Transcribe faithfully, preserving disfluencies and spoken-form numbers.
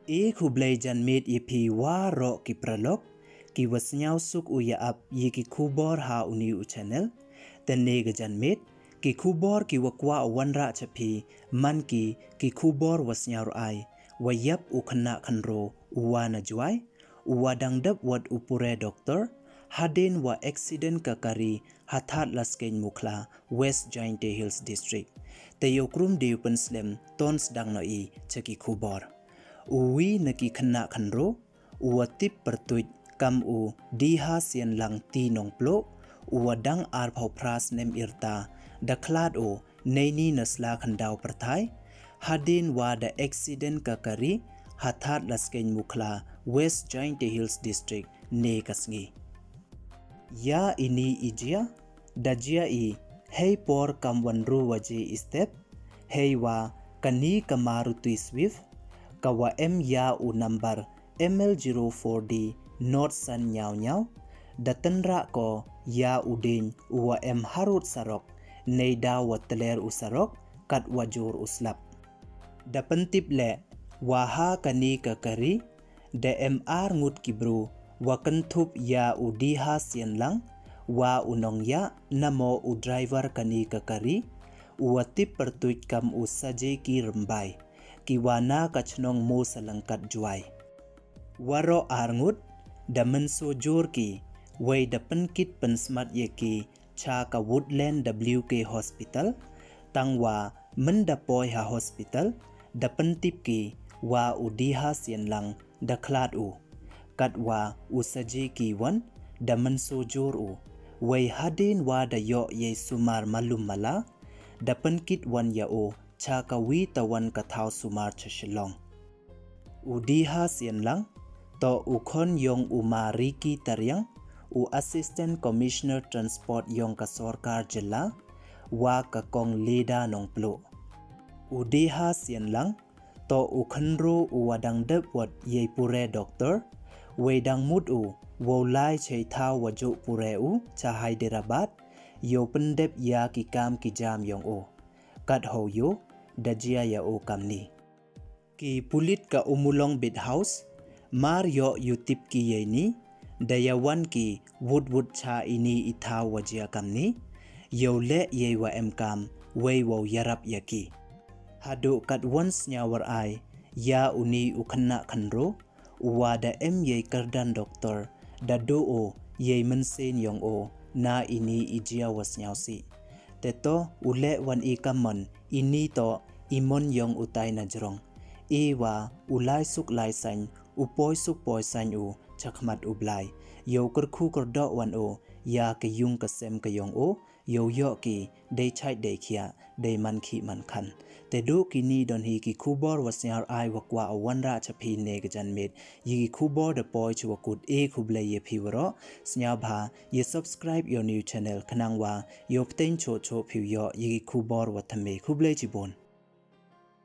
E khublei janmiet ya phi waroh ki paralok, ki wa sniawsuk u ya ap ya ki khubor ha u ni u channel. Te ne ka janmiet, ki khubor ki wa kwah u wanrah cha phi, man ki ki khubor wa sniaw rai, wa yap u khynnah khynraw u wa na Jwai, u wa dang dep wad u pure doctor, hadien wa accident ka kari ha Thadlaskein Mukhla, West Jaintia Hills District. Te yow krum de u pynslem, to sdang noh i cha ki khubor. U wi na ki khynnah khynraw, u wa tip pyrtuit kam u Dihasianlang T. Nongploh, u wa dang arphaw phra snem i rta, da khlad u neini na sla khyndaw pyrthai, hadien wa da accident ka kari ha Thadlaskein Mukhla, West Jaintia Hills District, ne ka sngi. Ya i ni i jia, da jia i hei por kam wan ru waje i step, hei wa ka ni ka Maruti Swift, ka wa em ya u number M L zero four D nought san nyaw nyaw, da tynrah ko ya u dieñ u wa em harud sarok, nei daw wa tler u sarok, kat wa jur u slap. Da pyntip le, wa ha ka ni ka kari, da em ar ngut ki bru, wa kynthup ya u Dihasianlang, wa u nongya, namo u driver ka ni ka kari, u wa tip pyrtuit kam u Sajeki Rymbai, ki wa na ka chnong Mosalangkat Jwai. Waroh ar ngut, da mynsaw jur ki, wei da pynkit pynsmat ya ki, cha ka Woodland W K Hospital, tang wa mynda poi ha hospital, da pyntip ki wa u Dihasianlang da khlad u. Kat wa u Sajeki wan, da mynsaw jur u. Wei hadien wa da yoh yei sumar malum mala, da pynkit wan ya u, cha ka wi tawan ka thaw sumar cha Shillong. U Dihasianlang, to u khon yong u Ma Ricky Tariang, u Assistant Commissioner Transport yong ka sorkar jylla, wa ka kong Leda Nongploh. U Dihasianlang, to u khynraw u wa dang dep wad yei pure doctor, wei dang mut u, wow lai chei thaw wa ju pure u, cha Hyderabad, yow pyndep ya ki kam ki jam yong u. Kat how yoh, da jia ya u kam ni. Ki pulit ka Ummulong Beat House, mar yoh u tip ki yei ni, da ya wan ki wut wut cha i ni i thaw wa jia kam ni, yow leh yei wa em kam, wei wow yarap ya ki. Haduh kat wan sniaw rai, ya u ni u khynnah khynraw, u wa da em yei kyrdan doctor, da duh u yei mynsiem yong u, na i ni i jia wa sniaw sih. Te to u leh wan i kamon, i ni to i mon yong u tai na jrong. I wa u lai suk lai sain, u poi suk poi sain u, chakhmat u Blai. Yow kyrkhu kyrdoh wan u, ya ka yung ka sem ka yong u, yow yoh ki, dei chait dei khiah, dei man khih man khan. Te duh ki ni don hi ki khubor wa sniaw rai wa kwah u wanrah cha phi ne ka janmiet. Yei ki khubor da poi chi wa kut, e khublei ya phi waroh, sniawbha, ya subscribe ya u ni u channel khnang wa, yow pteng choh choh phi u yoh yei ki khubor wa thymme. Khublei chibun.